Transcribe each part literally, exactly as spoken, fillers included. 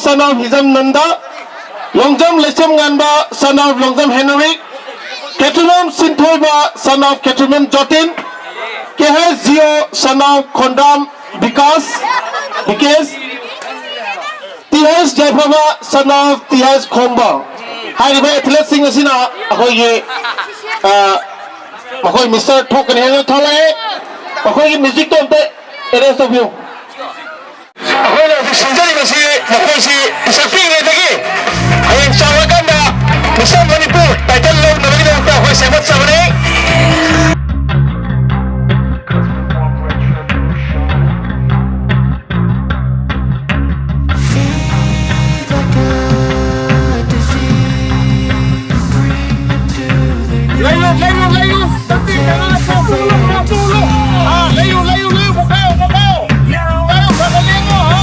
son of Hijam Nanda, Longjam Leichem Nganba, son of Longjam Henrik, Khetribam Sinthoiba, son of Khetribam Jotin, K H Zio, son of Khondam Vikas, Vikesh, T H Jaifaba, son of T H Khomba꯫ ꯍꯥꯏꯔꯤꯕ ꯑꯦꯊꯂꯦꯠꯁꯤꯡ ꯑꯁꯤꯅ ꯑꯩꯈꯣꯏꯒꯤ, ꯑ, ꯃꯈꯣꯏ mister ꯊꯣꯛꯀꯅꯤ ꯍꯥꯏꯅ ꯊꯣꯛꯂꯛꯑꯦ꯫ ꯃꯈꯣꯏꯒꯤ ꯃ꯭ꯌꯨꯖꯤꯛꯇꯣ ꯑꯝꯇ ꯑꯦꯔꯦꯟꯖ ꯇꯧꯕꯤꯌꯨ꯫ ꯑꯩꯈꯣꯏꯅ ꯍꯧꯖꯤꯛ ꯁꯤꯟꯖꯔꯤꯕꯁꯤ ꯃꯈꯣꯏꯁꯤ ꯄꯤꯁꯛ ꯄꯤꯛꯂꯤꯉꯩꯗꯒꯤ ꯍꯌꯦꯡ ꯆꯥꯎꯔꯀꯥꯟꯗ ꯃꯤꯁꯇꯔ ꯃꯅꯤꯄꯨꯔ ꯇꯥꯏꯇꯜ ꯂꯧꯅꯕꯒꯤꯗꯃꯛꯇ ꯑꯩꯈꯣꯏ ꯁꯦꯝꯒꯠꯆꯕꯅꯤ꯫ ꯂꯩꯌꯨ, ꯂꯩꯌꯨ, ꯂꯩꯌꯨ꯫ ꯆꯠꯄꯤ ꯀꯩꯅꯣꯗ ꯄꯣꯛ, ꯄꯣꯛ, ꯄꯣꯛ, ꯄꯣꯛ, ꯄꯣꯛ꯫ ꯑꯥ, ꯂꯩꯌꯨ, ꯂꯩꯌꯨ, ꯂꯩꯌꯨ, ꯄꯣꯛꯈꯥꯏꯌꯣ, ꯄꯣꯛꯈꯥꯏꯌꯣ꯫ ꯂꯩꯌꯨ, ꯈꯔ ꯈꯔ ꯂꯦꯡꯉꯣ, ꯍꯥ?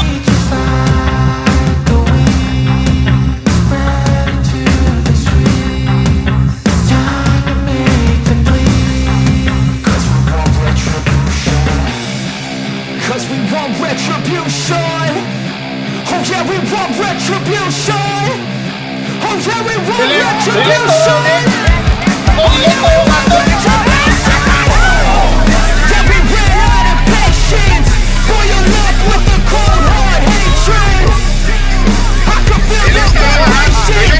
Cause we want retribution. Oh yeah, we want retribution. Oh yeah, we want retribution. Oh yeah, we want retribution. Yeah, we ran out of patience. Boil up with the cold hard hatred. I can feel the vibration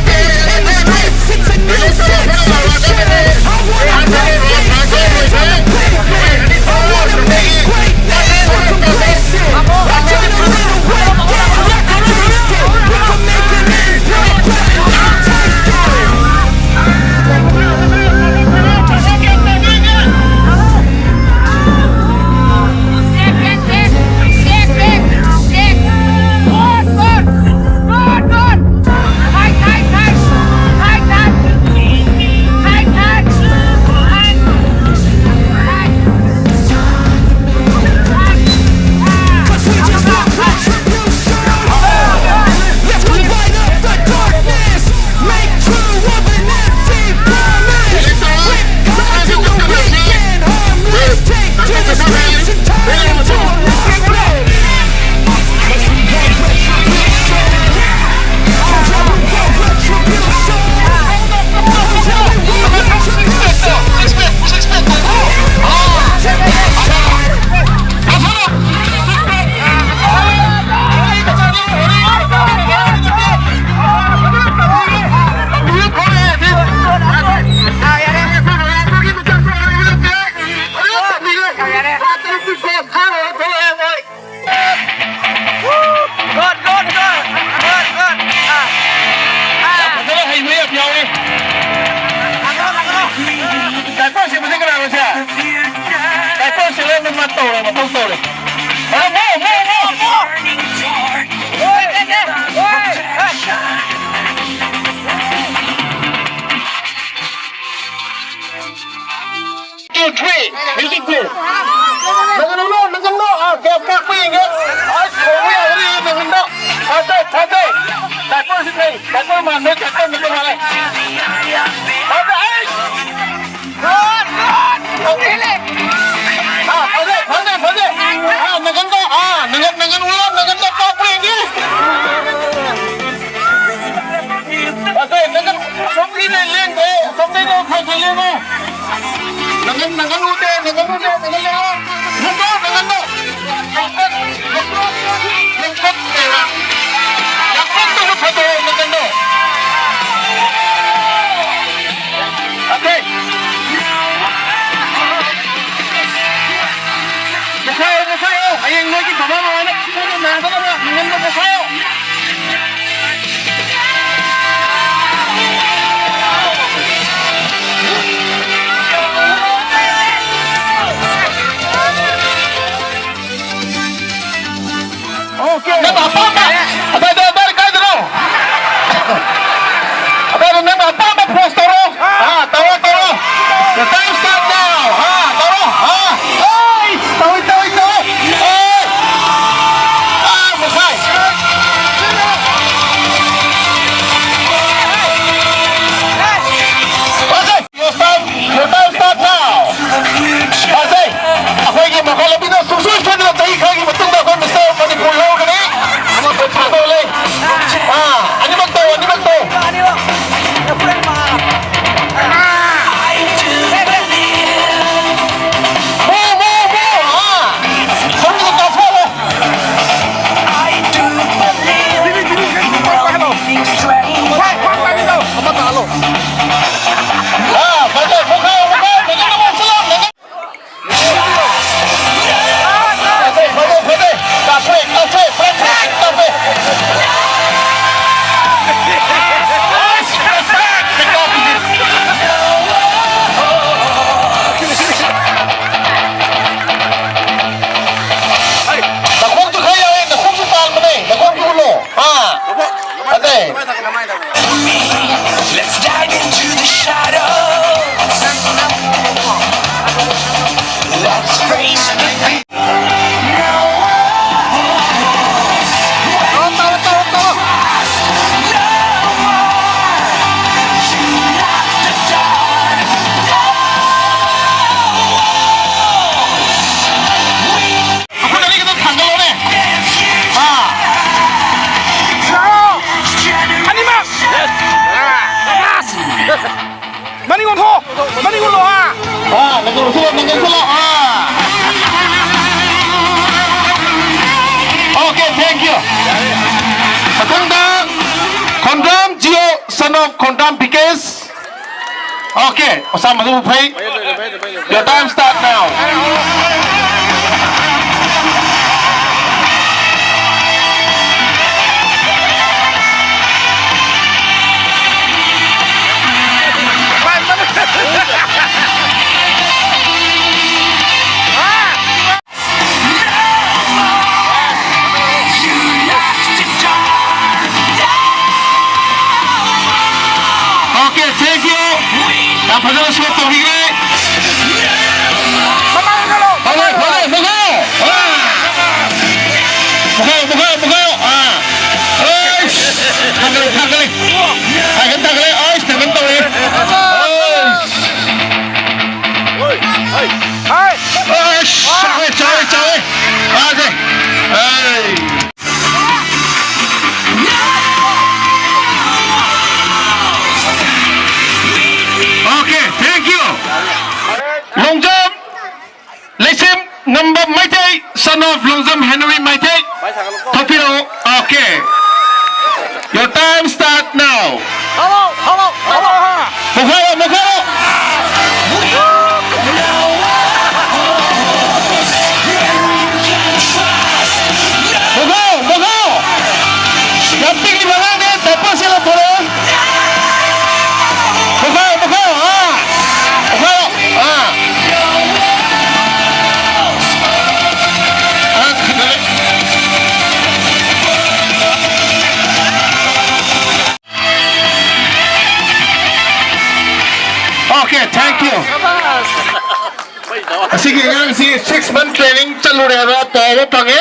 in the streets. It's a new sensation. I wanna make big things on the pavement. I wanna make great things. Look complacent. I turn a little wet, yeah, like a Christian. We can make an impact. I'll take it. ꯃꯊꯧ ꯇꯧꯔꯦ꯫ ꯑꯗꯣ ꯃꯣ, ꯃꯣ, ꯃꯣ, ꯃꯣ꯫ Two, three, music play. ꯅꯪꯒꯟ ꯎꯠꯂꯣ, ꯅꯪꯒꯟ ꯎꯠꯂꯣ꯫ ꯑꯥ, ꯀꯌꯥꯝ ꯀꯥꯞꯄ ꯌꯦꯡꯒꯦ? ꯑꯁ, ꯈꯣꯡꯕ ꯌꯥꯒꯅꯤ, ꯅꯪꯒꯟꯗꯣ꯫ ꯐꯖꯩ, ꯐꯖꯩ꯫ ꯗꯥꯏꯄꯔꯁꯨ ꯂꯩ꯫ ꯗꯥꯏꯄꯔ ꯃꯥꯟꯕ, ꯗꯥꯏꯄꯔ ꯃꯤꯠꯇ ꯃꯥꯜꯂꯦ꯫ ꯐꯖꯩ, ꯑꯩꯁ! ꯑꯥ, ꯐꯖꯩ, ꯐꯖꯩ, ꯐꯖꯩ꯫ ꯑꯥ, ꯅꯪꯒꯟꯗꯣ, ꯑꯥ, ꯅꯪꯒꯟ, ꯅꯪꯒꯟ ꯎꯠꯂꯣ, ꯅꯪꯒꯟꯗꯣ ꯀꯥꯞꯄ ꯌꯦꯡꯒꯦ꯫ ꯐꯖꯩ, ꯅꯪꯒꯟ ꯑꯁꯣꯝꯒꯤꯅꯦ ꯂꯦꯡꯗꯦ, ꯑꯁꯣꯝꯗꯩꯅꯦ ꯈꯔ ꯈꯔ ꯂꯦꯡꯉꯣ꯫ ꯅꯪꯒꯟ, ꯅꯪꯒꯟ ꯎꯗꯦ, ꯅꯪꯒꯟ ꯎꯗꯦ, ꯅꯪꯒꯟ ꯂꯦꯡꯉꯣ꯫ ꯅꯪꯒꯟ, ꯅꯪꯒꯟꯗꯣ꯫ ꯅꯪꯒꯟ, ꯅꯪꯒꯟ, ꯅꯪꯒꯟ ꯂꯦꯡꯉꯣ꯫ ꯌꯥꯝ ꯀꯟꯅꯁꯨ ꯐꯖꯩꯌꯦ ꯅꯪꯒꯟꯗꯣ꯫ ꯑꯇꯩ꯫ ꯃꯨꯈꯥꯏꯌꯣ, ꯃꯨꯈꯥꯏꯌꯣ꯫ ꯍꯌꯦꯡ ꯅꯣꯏꯒꯤ ꯕꯕꯥ ꯃꯃꯥꯅ ꯐꯨꯕꯗ ꯅꯥꯗꯅꯕ ꯅꯪꯒꯟꯗꯣ ꯃꯨꯈꯥꯏꯌꯣ꯫ Okay. ꯅꯪ ꯑꯄꯥꯝꯕ꯫ ꯑꯗꯥꯏ, ꯑꯗꯥꯏ, ꯑꯗꯥꯏ ꯀꯥꯏꯗꯅꯣ? Khongdam Bikesh. Okay, ꯑꯣꯖꯥ ꯃꯗꯨ ꯐꯩ꯫ Your time start now. Okay, thank you. ꯌꯥꯝ ꯐꯖꯅ ꯁꯣꯞ ꯇꯧꯕꯤꯈ꯭ꯔꯦ꯫ ꯐꯔꯦ, ꯐꯔꯦ, ꯐꯔꯦ꯫ ꯑꯥ꯫ ꯃꯈꯥ, ꯃꯈꯥ, ꯃꯈꯥ꯫ ꯑꯥ꯫ ꯑꯩꯁ꯫ ꯊꯥꯡꯒꯠꯂꯦ, ꯊꯥꯡꯒꯠꯂꯦ꯫ ꯊꯥꯡꯒꯠ, ꯊꯥꯡꯒꯠꯂꯦ꯫ ꯑꯩꯁ, ꯊꯥꯡꯒꯠ ꯇꯧꯔꯦ꯫ ꯑꯩꯁ꯫ ꯑꯩꯁ, ꯆꯥꯎꯋꯦ, ꯆꯥꯎꯋꯦ, ꯆꯥꯎꯋꯦ꯫ ꯐꯥꯁꯦ꯫ ꯑꯩ꯫ Okay, thank you. Long jump, Leisem Ngamba Meitei, son of Longjam Henry Meitei. ꯊꯣꯛꯄꯤꯔꯛꯑꯣ꯫ Okay. Your time start now. Hello, hello, hello. ꯃꯨꯛꯈꯥꯏꯔꯣ, ꯃꯨꯛꯈꯥꯏꯔꯣ꯫ ꯃꯨꯛꯈꯥꯏꯔꯣ, ꯃꯨꯛꯈꯥꯏꯔꯣ꯫ ꯌꯥꯝ ꯄꯤꯛꯂꯤꯕ ꯑꯉꯥꯡꯅꯦ, diaper ꯁꯦꯠꯂ ꯊꯣꯛꯂꯛꯑꯣ꯫ ꯃꯨꯛꯈꯥꯏꯔꯣ, ꯃꯨꯛꯈꯥꯏꯔꯣ, ꯑꯥ꯫ ꯃꯨꯛꯈꯥꯏꯔꯣ, ꯑꯥ꯫ ꯑꯥ, ꯈꯪꯗꯔꯦ꯫ Okay, thank you. ꯑꯁꯤꯒꯤ ꯑꯉꯥꯡꯁꯤ six month training ꯆꯠꯂꯨꯔꯦ ꯍꯥꯏꯕ ꯄꯥꯎ ꯑꯃ ꯐꯪꯉꯦ꯫